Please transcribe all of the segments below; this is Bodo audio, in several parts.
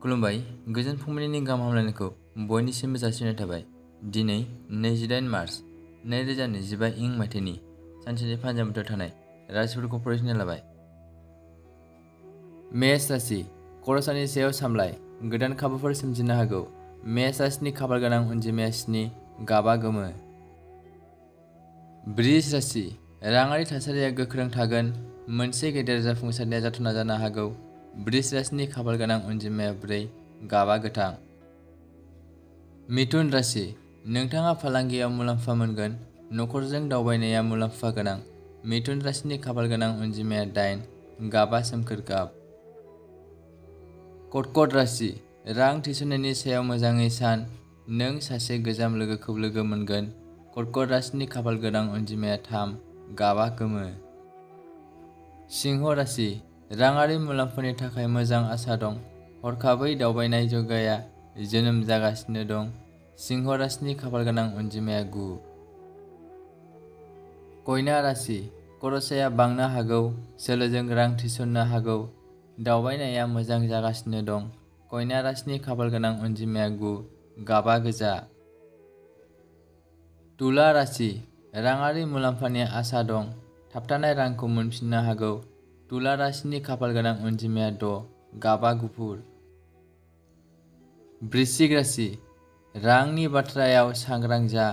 खुलुमबाय गोजोन फुंबिलिनि गाहाम हामलायनायखौ बयनिसिमबो जासिनाय थाबाय। दिनै 28 मार्च 2025 इं मायथाइनि सानसेनि फान्जामुथियाव थानाय राशिफोरखौ फरायसंना लाबाय। मेष राशि खरसानि सायाव सामलाय गोदान खाबुफोर सोमजिनो हागौ। मेष राशिनि खाफाल गोनां अनजिमाया 7 गाबा गोमो। बृष राशि राङारि थासारिया गोख्रों थागोन। मोनसे गेदेर जाफुंसारनाया जाथावना जानो हागौ। बृष राशिनि खाफाल गोनां अनजिमाया 4 गाबा गोथां। मिथुन राशि नोंथाङा फालांगियाव मुलाम्फा मोनगोन। नखरजों दावबायनाया मुलाम्फा गोनां। मिथुन राशिनि खाफाल गोनां अनजिमाया 8 गाबा सोमखोर गाब। कर्कट राशि रां थिसननायनि सायाव मोजाङै सान। नों सासे गोजाम लोगोखौ लोगो मोनगोन। कर्कट राशिनि खाफाल गोनां अनजिमाया 3 गाबा गोमो। सिंह राशि राङारि मुलाम्फानि थाखाय मोजां आसा दं। हरखाबै दावबायनाय जौगाया जोनोम जागासिनो दं। सिंह राशिनि खाफाल गोनां अनजिमाया 9। कन्या राशि खरसाया बांनो हागौ। सोलोजों रां थिसननो हागौ। दावबायनाया मोजां जागासिनो दं। कन्या राशिनि खाफाल गोनां अनजिमाया 9 गाबा गोजा। तुला राशि राङारि मुलाम्फानि आसा दं। थाबथानाय रांखौ मोनफिननो हागौ। तुला राशिनि खाफाल गोनां अनजिमाया 6 गाबा गुफुर। वृश्चिक राशि रांनि बाथ्रायाव सांग्रां जा।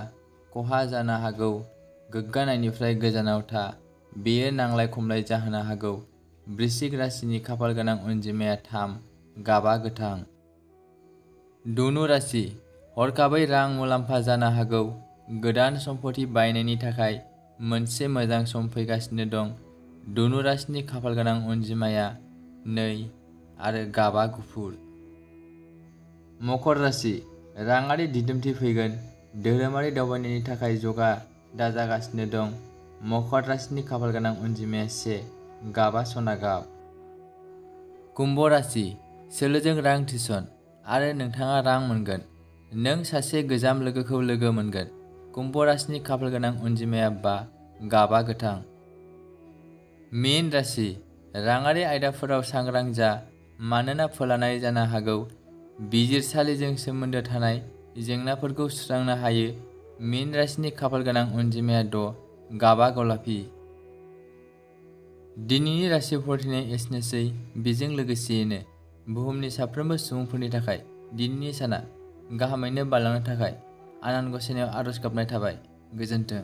खहा जानो हागौ। गोग्गानायनिफ्राय गोजानाव था। बेयो नांलाय खमलाय जाहोनो हागौ। वृश्चिक राशिनि खाफाल गोनां अनजिमाया 3 गाबा गोथां। धनु राशि हरखाबै रां मुलाम्फा जानो हागौ। गोदान सम्पति बायनायनि थाखाय मोनसे मोजां सम फैगासिनो दं। धनु राशिनि खाफाल गोनां अनजिमाया 2 आरो गाबा गुफुर। मकर राशि राङारि दिदोमथि फैगोन। धोरोमारि दावबायनायनि थाखाय जगा दाजागासिनो दं। मकर राशिनि खाफाल गोनां अनजिमाया 1 गाबा सना गाब। कुम्भ राशि सोलोजों रां थिसन आरो नोंथाङा रां मोनगोन। नों सासे गोजाम लोगोखौ लोगो मोनगोन। कुम्भ राशिनि खाफाल गोनां अनजिमाया 5 गाबा गोथां। मीन राशि राङारि आयदाफोराव सांग्रां जा मानोना फोलानाय जानो हागौ। बिजिरसालिजों सोमोन्दो थानाय जेंनाफोरखौ सुस्रांनो हायो। मीन राशिनि खाफाल गोनां अनजिमाया 6 गाबा गलापि। दिनैनि राशि फरायनाया एसेनोसै। बेजों लोगोसेयैनो बुहुमनि साफ्रोमबो सुबुंफोरनि थाखाय दिनैनि साना गाहामैनो बारलांनो थाखाय आनान गसाइनाव आरज गाबनाय थाबाय। गोजोन्थों।